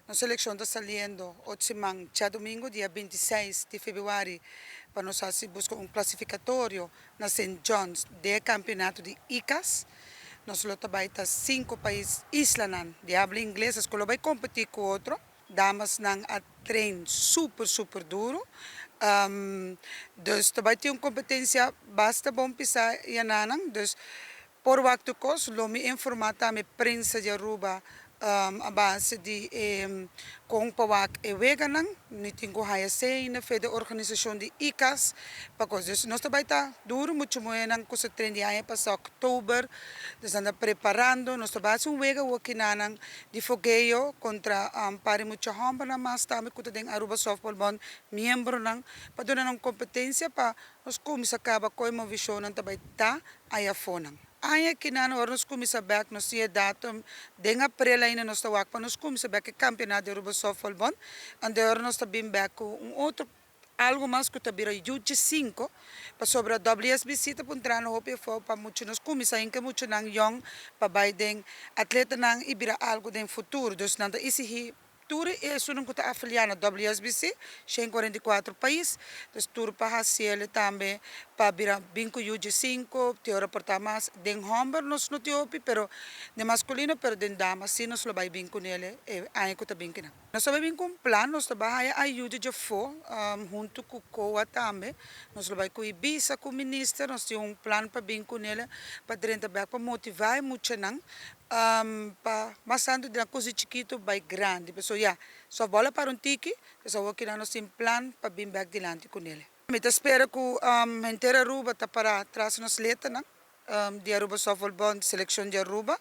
Nos seleccion ta saliendo otro siman diadomingo, dia 26 di februari, pa nos haci busca un clasificatorio na St. John's di campeonato di ICAS. Nos lo bay ta cinco pais islanan di habla ingles cu lo bay competi cu otro. Damasnan a train super super duro. Dus bay tin un competencia basta bon pisa yananan. Dus por waktu kos lo mi informa tambe prensa di Aruba a base di con pa wak e weganan. Mi tin cu haya cena fe de organisacion di ICAS pa cos. Dus nos bay ta duro, mucho muhernan cu sa train di aña pasa october. Dus nan ta preparando. Nos ta haci un wega nan di fogeo contra pari mucho hombernan mas tambe cu ta den Aruba Softball Bond miembronan, pa duna un competencia pa nos cuminsa caba cu e movishonnan tambe ta aya fonan. Aña akinan ora nos cuminsa bek, nos tin e datum den april ainda nos ta wak pa nos cuminsa bek e campeonato di Aruba Softball Bond. Anto ora nos ta bin bek cu un otro algo mas cu ta bira UG5 pasobra WSBC ta puntrando hopi afo pa mucho nos cuminsa inca muchanan young pa bay den atletanan y bira algo den futuro. Dus nan ta exigi tur esunnan cu ta afilia na WSBC, 144 pais, dus tur pa haci tambe pa bira bin cu UG5, te ora por ta mas den homber nos no tin hopi, pero den masculino, pero den dama si nos lo bay bin cu nele aña cu ta bin kinan. Nos ta bay bin cu un plan, nos ta bay haya ayuda di afo hunto cu COA tambe. Nos lo bay cu Ibisa, cu minister, nos tin un plan pa bin cu nele pa drenta bek pa motiva e muchanan pa mas tanto di cos chikito bay grandi. So ya, softball a para un tiki, so awor kinan nos tin plan pa bin bek dilanti cu nele. Mi ta spera cu henter Aruba ta para tras nos atletanan di Aruba Softball Bond, seleccion di Aruba,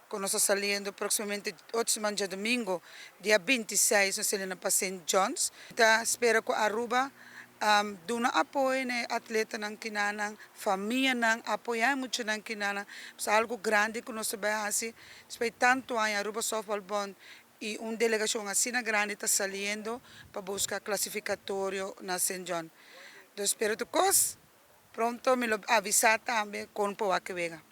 cu nos ta saliendo proximamente otro siman diadomingo, dia 26, nos saliendo pa St. John's. Ta spera cu Aruba duna apoyo na atletanan kinanan, famianan, apoya muchanan kinanan. Ta algo grandi cu nos ta bay haci. Despues tanto aña Aruba Softball Bond y un delegacion asina grandi ta saliendo pa busca clasificatorio na St. John. Dus spera tur cos, pronto mi lo avisa tambe con pa wega.